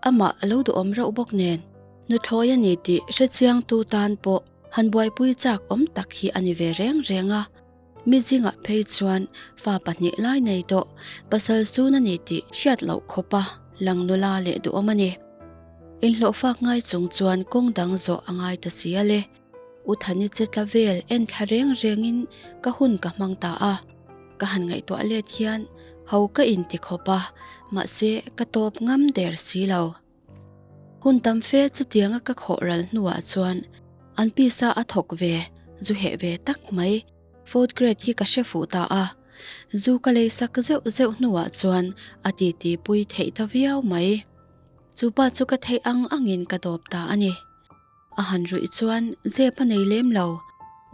amah a lo duhawm reuh bawk nen, nuthlawi a ni tih hrechiangtu tan pawh han buaipui chak awm tak hi a ni ve reng reng a. Mi zingah phei chuan fa pahnih lai nei tawh pasal sun a ni tih hriat loh khawpa lang nula leh duhawm a ni. Inhlawhfak ngai chung chuan kawng dang zawh a ngai ta si a le. U Thani che tla vel en thla reng rengin ka hun ka hmang ta a. Ka han ngaihtuah let hian ho ka inti khawp a, mahse ka tawp ngam der si lo. Hun tam fe chutianga ka khawh ral hnuah chuan an pisa a thawk ve, zu heh ve tak mai. Fourth grade hi ka hre fuh ta a, zu ka lei sak zeuh zeuh hnuah chuan a titi pui theih ta viau mai. Chu pa chu ka theih ang angin ka dawp ta a ni. A han ruih chuan zep a nei lem lo.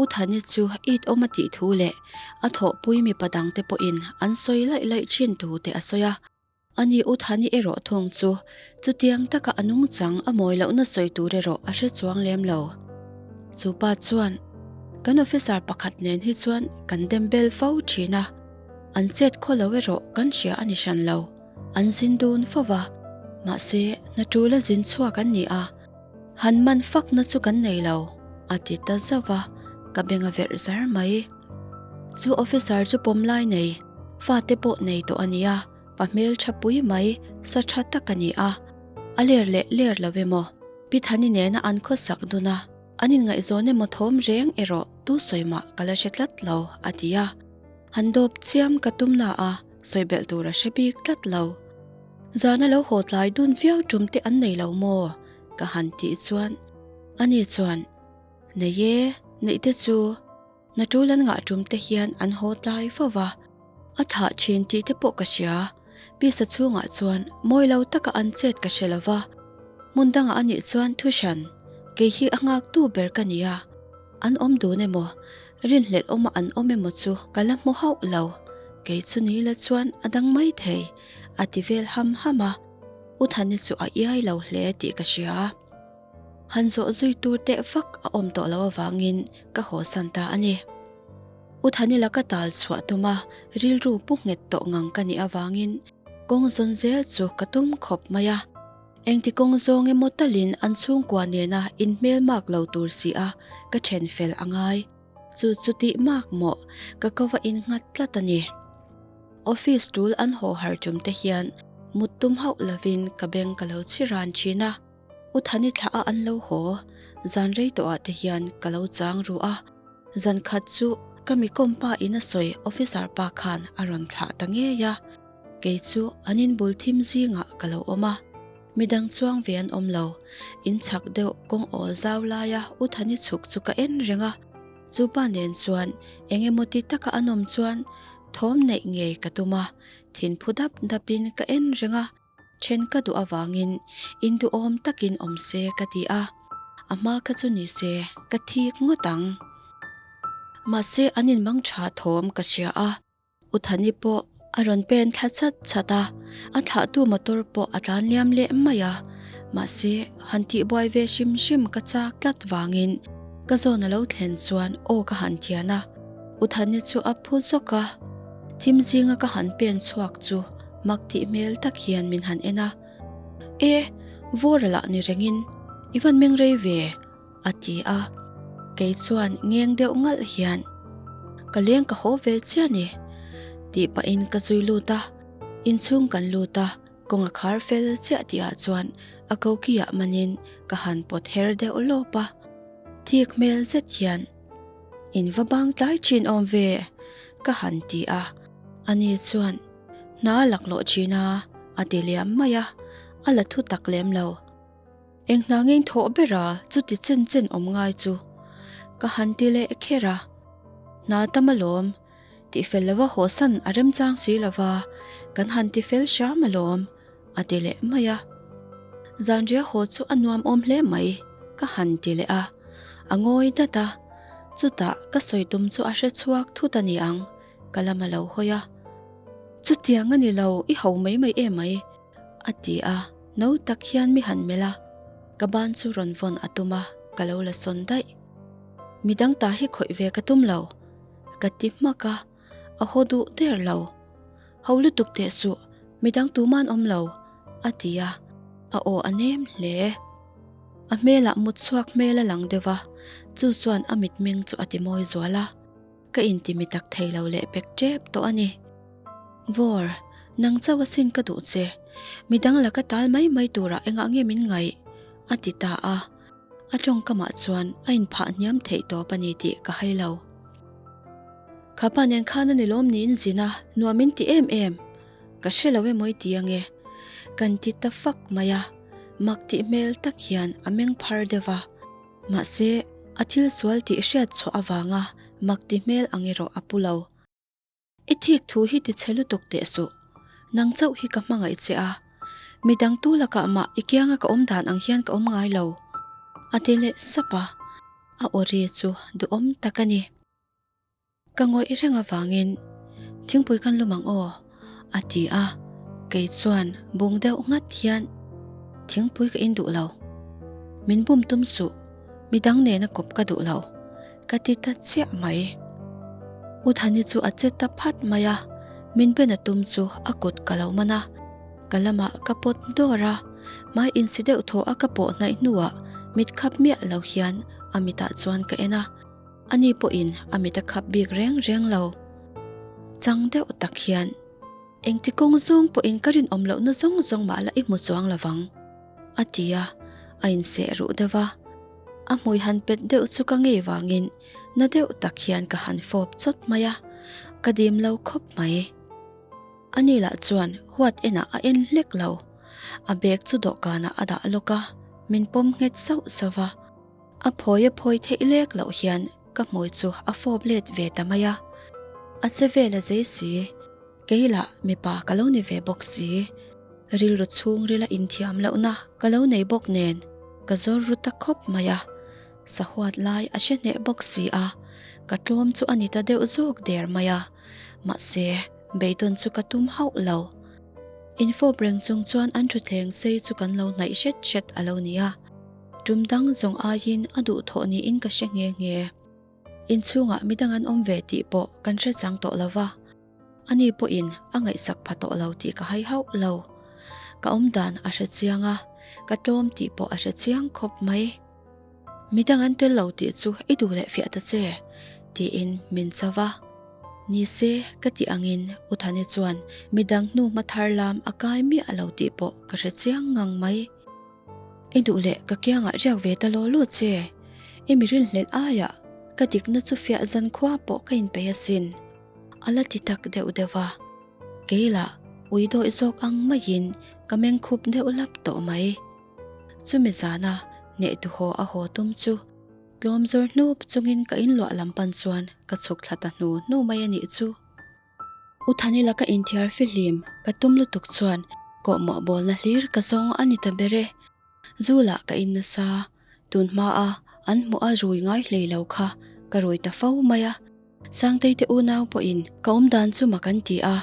U Thani chu it awm a tih thu leh a thawhpui mipa dangte pawhin an sawi laih laih thin thu te a sawi a. Ani U Thani erawh thawng chu chutiang taka a nungchang a mawi lohna sawi tur erawh a hre chuang lem lo. Chu pa chuan, Kan officer pakhat nen hi chuan kan dem bel fo thin a, an chet khaw lo erawh kan hria a ni hran lo. An zin dun fo va, mahse hna tul a zin chhuak an ni a, han man fakna chu kan nei lo, a ti ta zauh va, ka beng a verh zar mai. Chu officer chu pawm lai nei, fate pawh nei tawh a nia, pa hmel tha pui mai, sa tha tak a ni a. A ler leh ler lo emaw, Pi Thani nena an khawsak dun a, an inngaihzawn emaw thawm reng erawh tu sawi mah ka la hre tlat lo, a ti a. Han dawp chiam ka tum na a, sawi belh tur a hre bik tlat lo. Zana lo haw tlai dun viau tum te an nei lo maw? ka han tih chuan, ani chuan, Nei e, neih te chu. Na tul an ngah tum te hian an haw tlai fo va, a thah thin tih te pawh ka hria. Pisa chhungah chuan mawi lo taka an chet ka hre lo va, hmun dangah a nih chuan thu hran, kei hi a nghaktu ber ka ni a, an awm dun emaw, rinhlelh awma an awm emaw chu ka la hmu hauh lo, kei chu ni la chuan a dang mai thei, a ti vel ham ham a, U Thani chu a iai lo hle tih ka hria. Han zawh zui tur teh vak a awm tawh loh avangin ka hawsan ta a ni. U Thanila ka tal chhuah tum a, rilru pu nghet tawh ngang ka nih avangin kawng zawn zel chu ka tum khawp mai a. Engti kawng zawng emaw talin an chhungkua nena inhmel mak lo tur si a ka then fel a ngai. Chu chu tih mak mawh ka ko va innghat tlat a ni. Office tul an haw har tum te hian mut tum hauh lovin ka beng ka lo chhi ran thin a. U Thani thlah a an lo haw, zan rei tawh ah te hian ka lo chang ru a. Zan khat chu ka mi kawm pa in a sawi officer pa khan a rawn thlah ta ngei a. Kei chu an in bul thim zingah ka lo awm a, midang chuang ve an awm lo. In chhak deuh kawng awl zau laia U Thani chhuk chu ka en reng a. Chu pa nen chuan eng emaw ti taka an awm chuan thawm neih ngei ka tum a, thin phu dap dapin ka en reng a. Then ka duh avangin induhawm takin awm se ka ti a, a hma kha chu ni se ka thik ngawt ang. Mahse an inmang tha thawm ka hria a, U Thani pawh a rawn pen thla chat chat a, a thlahtu motor pawh a tlan liam leh mai a, mahse han tihbuai ve hrim hrim ka chak tlat vangin ka zawn a lo thlen chuan aw ka han thian a, U Thani chu a phu zawk a, thim zinga ka han pen chhuak chu Mak tih hmel tak hian min han en a, E, vawra lah ni rengin i van meng rei ve, a ti a. Kei chuan ngeng deuh ngalh hian, Ka leng ka haw ve chiah ni, tih pahin ka zui lut a. Inchhung kan lut a, kawng a khar fel chiah tihah chuan a kokiah manin ka han pawt her deuh lawp a. Thik hmel zet hian, In va bang tlai thin awm ve, ka han ti a. Ani chuan, Hna a laklawh thin a, a ti liam mai a, a la thu tak lem lo. Eng hna ngeng thawh ber a chuti chen chen awm ngai chu ka han ti leh kher a. Hna tam alawm, tihfel lova hawsan a remchang si lova kan han ti fel hram alawm, a ti leh mai a. Zanriah haw chu a nuam awm hle mai, ka han ti leh a. A ngawi dat a, chutah ka sawi tum chu a hre chhuak thut a ni ang. Ka lam a lo hawi a, Chutiang a ni lo, i ho mai mai em mai, a ti a, no tak hian mi han melh a, ka ban chu rawn vawn a tum a, ka lo la sawn daih. Midang ta hi khawih ve ka tum lo, ka ti hmak a, a haw duh der lo. Ho lutuk teh suh, midang tuman awm lo, a ti a, a aw a nem hle. A hmelah mut chhuak hmel a lang deuh a, chu chuan a mitmeng chu a ti mawi zual a. Ka intimi tak thei lo leh pek tep tawh a ni. Vawr, nang chauh asin ka duh che. Midang laka tal mai mai turah engah nge min ngaih? a ti ta a. A tawngkamah chuan a inphah hniam theih tawp a ni tih ka hai lo. Khapa nen khan a ni lawm niin zin a, nuam in ti em em. Ka hre lo emaw i ti ange. Kan ti ta fak mai a, mak tih hmel tak hian a meng phar deuh va. Mahse, a thil sual tih hriat chhuah avanga mak ti hmel ang erawh a pu lo. I thik thu hi ti chhe lutuk teh suh. Nang chauh hi ka hmangaih che a. Midang tu lakah mah i kianga ka awm dan ang hian ka awm ngai lo. A ti leh sap a, a aw ri chu duhawm tak a ni. Ka ngawih reng avangin thingpui kan lum ang aw, a ti a, kei chuan bung deuh nghat hian thingpui ka in duh lo. Min bum tum suh, midang nena kawp ka duh lo, ka ti ta chiah mai. U Thani chu a che ta phat mai a, min ben a tum chu a kut ka lo man a, ka lamah ka pawt dawr a, hmai insi deuh thaw a ka pawh hnaih hnuah mit khap miah lo hian a mitah chuan ka en a. Ani pawhin a mit a khap bik reng reng lo. Chang deuh tak hian, Engti kawng zawng pawhin ka rinawm lohna zawng zawng mah la i hmu chuang lo vang, a ti a, a inseh ruh deuh a. A hmui han pet deuh chu ka ngei vangin na deuh tak hian ka han fawp chawt mai a, ka dim lo khawp mai. Ani lah chuan huat enah a en hlek lo. A bag chu dawhkanah a dah lawk a, min pawm nghet sauh sauh va. A phawi a phawi theih lek loh hian ka hmui chu a fawp let ve ta mai a, a che vel a zei si, kei lah mipa ka lo ni ve bawk si, rilru chhungrila inthiam lohna ka lo nei bawk nen ka zawr ru ta khawp mai a, sahuat lai a hre hneh bawk si a, ka tlawm chu a ni ta deuh zawk der mai a, mahse beidawn chu ka tum hauh lo. Infawp reng chung chuan an thutthleng sei chu kan lo hnaih hret hret a lo ni a. Tum dang zawng aiin a duhthawh niin ka hre nghe nghe. Inchhungah midang an awm ve tih pawh kan hre chang tawh lo va, ani pawhin a ngaihsak pha tawh lo tih ka hai hauh lo. Ka awmdan a hre chiang a, ka tlawm tih pawh a hre chiang khawp mai. Midang an tel lo tih chu i duh leh fiah ta che, tiin min cho va. Ni se, ka tih angin U Thani chuan midang hnu hma thar lam a kai miah lo tih pawh ka hre chiang ngang mai. I duh leh ka kiangah riak ve ta law law che, i mi rinhlelh aiah ka dikna chu fiah zan khua pawh ka inpeih asin, a la ti tak deuh deuh a. Kei lah ui dawih zawk ang maiin ka meng khup deuh lap tawh mai. Chumi zana hnehtu haw a haw tum chu tlawm zawr hnup chungin ka inluah lam pan chuan ka chhuk thla ta hnu hnu mai a nih chu. U Thanila ka inthiar fihlim ka tum lutuk chuan kawhmawh bawlna hlir ka zawng a ni ta ber e. Zu lah ka in nasa, tun hmaa an hmuh a rui ngai hlei lo kha ka rui ta fo mai a. Sangtei te unau pawhin ka awm dan chu mak an ti a,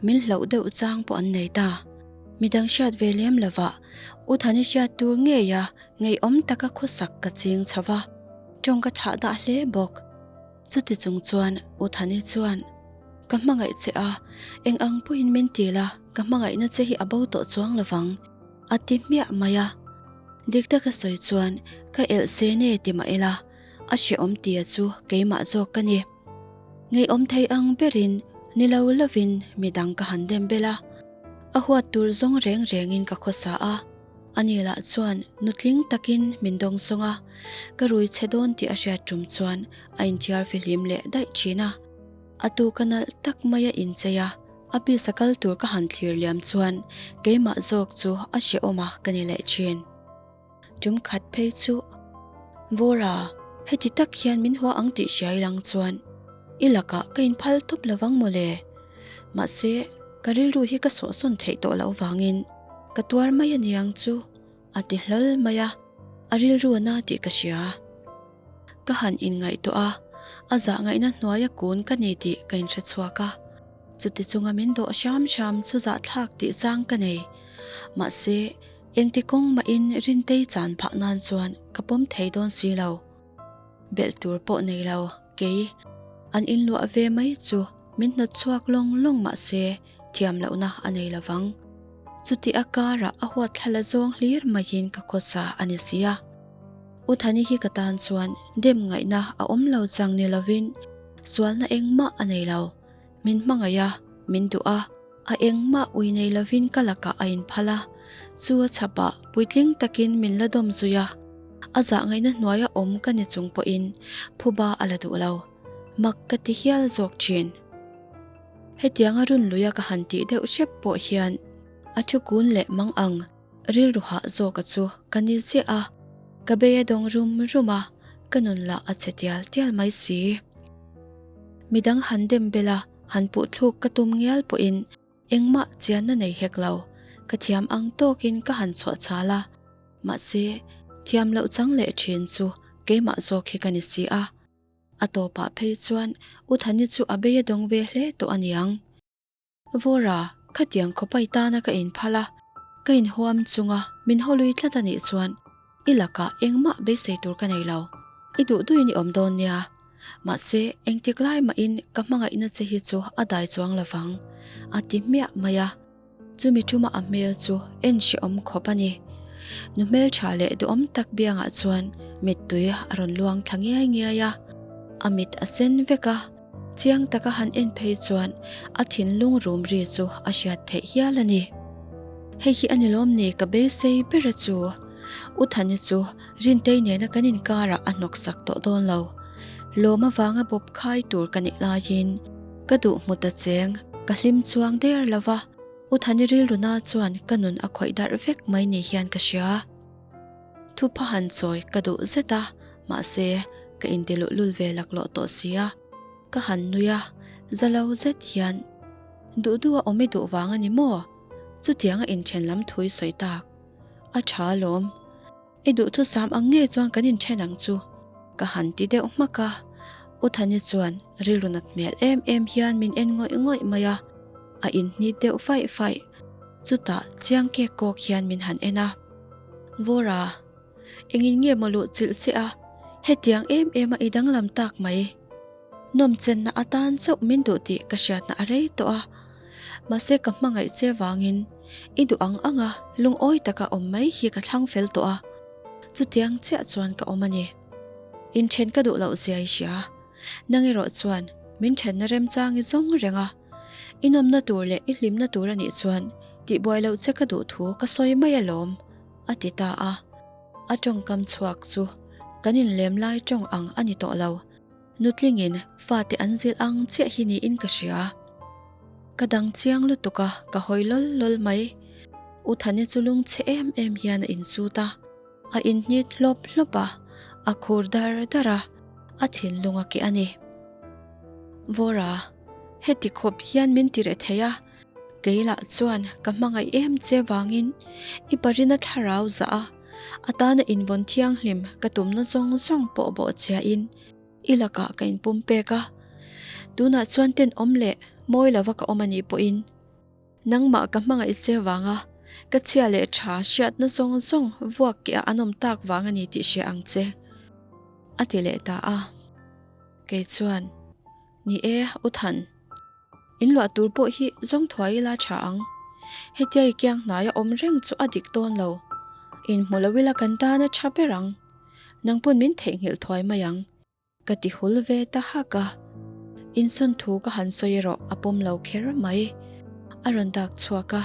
min hlauh deuh chang pawh an nei ta. Midang hriat ve lem lovah U Thani hriat tur ngeia ngeiawm taka khawsak ka ching chho va, tawng ka thlah dah hle bawk. Chuti chung chuan U Thani chuan, Ka hmangaih che a, eng ang pawhin min ti la, ka hmangaihna che hi a bo tawh chuang lovang, a ti hmiah mai a. Dik taka sawi chuan ka elh se ne ti mah ila, a hrehawm tia chu keimah zawk ka ni. Ngeiawm thei ang berin ni lo lovin midang ka han dem bel a, a huat tur zawng reng rengin ka khawsa a. Ani lah chuan nutling takin min dawng sawng a, ka rui chhe dawn tih a hriat tum chuan a inthiar fihlim leh daih thin a. A tu ka nalh tak mai a inchei a, a pisa kal tur ka han thlir liam chuan keimah zawk chu a hrehawm a ka ni leh thin. Tum khat phei chu, Vawra, heti tak hian min hua ang tih hria ilang chuan i lakah ka inphal tawp lovang mawle. Mahse, ka rilru hi ka sawhsawn theih tawh loh vangin ka tuar mai a niang chu a ti hlawl mai a, a rilru a na tih ka hria. Ka han inngaihtuah a, a zah ngaihna hnuaia kun ka ni tih ka inhre chhuak a, chuti chunga min dawh hram hram chu zahthlak tih chang ka nei. Mahse, engti kawng mahin Rintei chan phah nan chuan ka pawm thei dawn si lo. Belh tur pawh nei lo, kei an inluah ve mai chu min hnawt chhuak lawng lawng mah se thiam lohna a nei lo vang. Chuti a karah a huat thla la zawng hlir maiin ka khawsa a ni si a. U Thani hi ka tan chuan dem ngaihna a awm lo chang ni lovin sualna engmah a nei lo. Min hmangaih a, min duh a, a engmah ui nei lovin ka lakah a inphal a, chu a chhapah puitling takin min la dawm zui a, a zahngaihna hnuaia awm ka ni chung pawhin phuba a la duh lo. Mak ka ti hial zawk thin. Hetianga run luia ka han tih deuh hrep pawh hian a thu kun leh mang ang rilru hah zawka chu ka ni chiah a, ka bei a dawng rum rum a, ka nun lah a che tial tial mai si. Midang han dem bel a, han puh thluk ka tum ngial pawhin engmah chianna nei hek lo, ka thiam ang tawkin ka han chhuah chhal a, mahse thiam loh chang leh thin chu keimah zawk hi ka ni si a. A tawpah phei chuan U Thani chu a bei a dawng ve hle tawh a niang. Vawra, khatiang khawpai tana ka inphal a, ka inhuam chunga min hawlui tlat a nih chuan i lakah engmah beisei tur ka nei lo. I duh duhin i awm dawn nia. Mahse, engtik lai mahin ka hmangaihna che hi chu a dai chuang lovang, a ti hmiah mai a. Chumi ṭuma a hmel chu en hrehawm khawp a ni. Nu hmelṭha leh duhawm tak biangah chuan mittui a rawn luang thla ngiai ngiai a, a mit a sen vek a, chiang taka han en phei chuan a thinlung rum ri chu a hriat theih hial a ni. Hei hi a ni lawm ni ka beisei ber a chu. U Thani chu Rintei nena kan inkarah a hnawksak tawh dawn lo. Lawm avanga bawp khai tur ka nih laiin ka duh hmu ta cheng, ka hlim chuang der lo va, U Thani rilruna chuan ka nun a khawih darh vek mai ni hian ka hria. Thupha han chawi ka duh zet a, mahse ka inti luhlul ve laklawh tawh si a, ka han nui a, za lo zet hian, Duh duh a awm i duh vang a ni maw? Chutianga inthen lam thu i sawi tak. A tha alawm. I duhthusam ang ngei chuan kan inthen ang chu, ka han ti deuh hmak a. U Thani chuan rilru nat hmel em em hian min en ngawih ngawih mai a, a inhnit deuh faih faih. Chutah chiang kek kawk hian min han en a. Vawra, engin nge maw luh chilh che a, hetiang em em a i danglam tak mai. Nawmchenna atan chauh min duh tih ka hriatna a rei tawh a, mahse ka hmangaih che vangin i duh ang anga lungawi taka awm mai hi ka thlang fel tawh a, chutiang chiah chuan ka awm a ni. Inthen ka duh loh zia i hria, nang erawh chuan min thenna remchang i zawng reng a, i nawmna tur leh i hlimna tur a nih chuan tihbuai loh che ka duh thu ka sawi mai alawm, a ti ta a. A tawngkam chhuak chu kan inlem lai tawng ang a ni tawh lo. Nutlingin fate an zilh ang chiah hi niin ka hria. Ka dang chiang lutuk a, ka hawi lawl lawl mai. U Thani chu lungchhe em em hian a insut a, a inhnit hlawp hlawp a, a khur dar dar a, a thinlung a keh a ni. Vawra, heti khawp hian min ti reh thei a, kei lah chuan ka hmangaih em che vangin i parina thlarau zah a, a tana invawn thianghlim ka tumna zawng zawng pawh bawhchhiahin i lakah ka inpum pek a, tunah chuan tenawm leh mawi lova ka awm a nih pawhin nangmah ka hmangaih che vanga ka chhia leh tha hriatna zawng zawng vuak keh ah an awm tak vang a ni tih hria ang che, a ti leh ta a. Kei chuan, Ni e, U Than. In luah tur pawh hi zawng thuai ila tha ang. Hetia i kiang hnaia awm reng chu a dik dawn lo. In hmu lo ila kan tan a tha ber ang. Nang pawn min theihnghilh thuai mai ang. Ka ti hul ve ta hak a. Insawn thu ka han sawi erawh a pawm lo kher mai. A rawn dak chhuak a.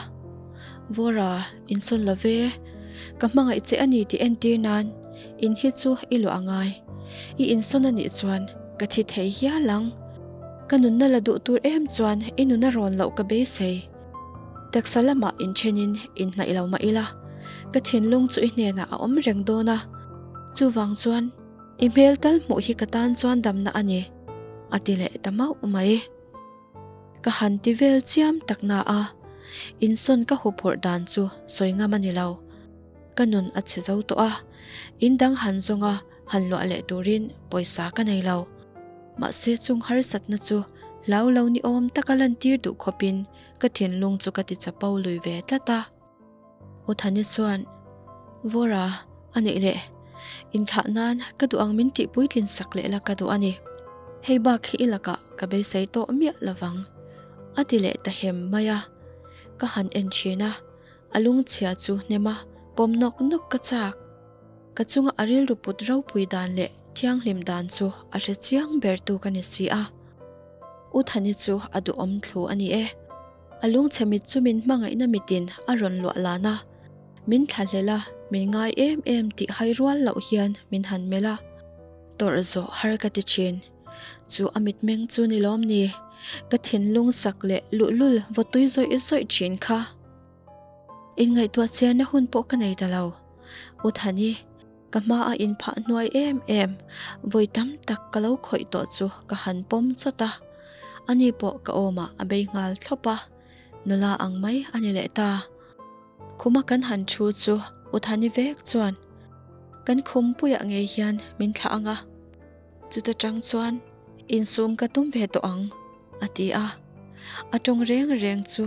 Vawra, insawn lo ve. Ka hmangaih che a ni tih entir nan in hi chu i luah a ngai. I insawn a nih chuan ka thi thei hial ang. Ka nunna la duh tur em chuan i nuna rawn loh ka beisei. Taksa lamah inthenin inhnaih lo mah ila, ka thinlung chu i hnenah a awm reng dawn a. Chuvang chuan i hmel tal hmuh hi ka tan chuan damna a ni, a ti leh ta mauh mai. Ka han ti vel chiam tak na a, insawn ka huphurh dan chu sawi ngam a ni lo. Ka nun a chhe zo tawh a, in dang han zawng a, han luah leh turin pawisa ka nei lo. Mahse chung harsatna chu hlau lo ni awm taka lantir duh khawpin ka thinlung chu ka ti chapo lui ve tlat a. U Thani chuan, Vawra, a nih leh, inthlah nan ka duh ang min tih puitlin sak leh la ka duh a ni. Hei bak hi i lakah ka beisei tawh miah lovang, a ti leh ta hem mai a. Ka han en thin a, a lungchhia chu hnem a, pawm nawk nawk ka chak. Ka chunga a rilru put ropui dan leh thianghlim dan chu a hre chiang ber tu ka ni si a. U Thani chu a duhawm thlu a ni e. A lungchhe mit chu min hmangaihna mitin a rawn luah lan a, min thlahlel a, min ngai em em tih hai rual loh hian min han melh a. Tawrh zawh har ka ti thin. Chu a mitmeng chu ni lawm ni, ka thinlung sak leh luhlul vaw tui zawih zawih thin kha. Inngaihtuah chianna hun pawh ka nei ta lo. U Thani, ka hma a inphah hnuai em em, vawi tam tak ka lo khawih tawh chu ka han pawm chawt a. Ani pawh ka awmah a bei nghal thlawp a, nula ang mai a ni leh ta. Khuma kan han thu chu U Thani vek chuan kan khumpuiah ngei hian min thlah ang a. Chuta tang chuan insum ka tum ve tawh ang, a ti a. A tawng reng reng chu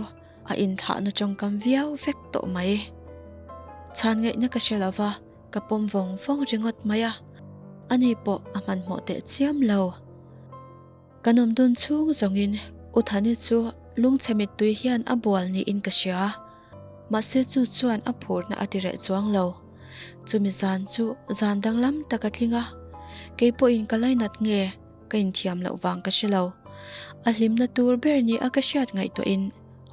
a inthlahna tawngkam viau vek tawh mai. Chhan ngaihna ka hre lova, ka pawm vawng vawng ringawt mai a. Ani pawh a hmanhmawh teh chiam lo. Kan awm dun chhung zawngin U Thani chu lungchhe mittui hian a bual niin ka hria. Mahse chu chuan a phurna a ti reh chuang lo. Chumi zan chu zan danglam tak a tling a, kei pawhin ka lainat nge ka inthiam loh vang ka hre lo. A hlimna tur ber ni a ka hriat ngaihtuahin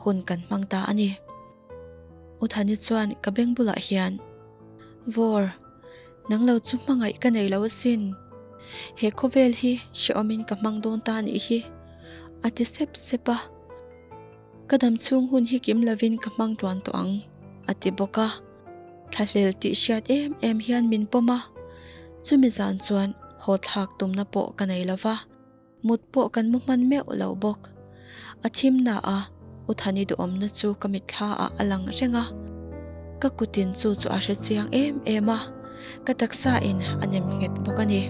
hun kan hmang ta a ni. U Thani chuan ka beng bulah hian, Vawr, nang lo chu hmangaih ka nei lo asin. He khawvel hi hrehawmin ka hmang dawn ta anih hi, a ti sep sep a. Ka dam chhung hun hi kim lovin ka hmang tluan tawh ang, a ti bawk a. Thlahlel tih hriat em em hian min pawm a, chumi zan chuan haw thlak tumna pawh ka nei lo va, mut pawh kan mu hman meuh lo bawk. A thim na a, U Thani duhawmna chu ka mitthla ah a lang reng a, ka kutin chu chu a hre chiang em em a, ka taksa in a nem nghet bawk a ni.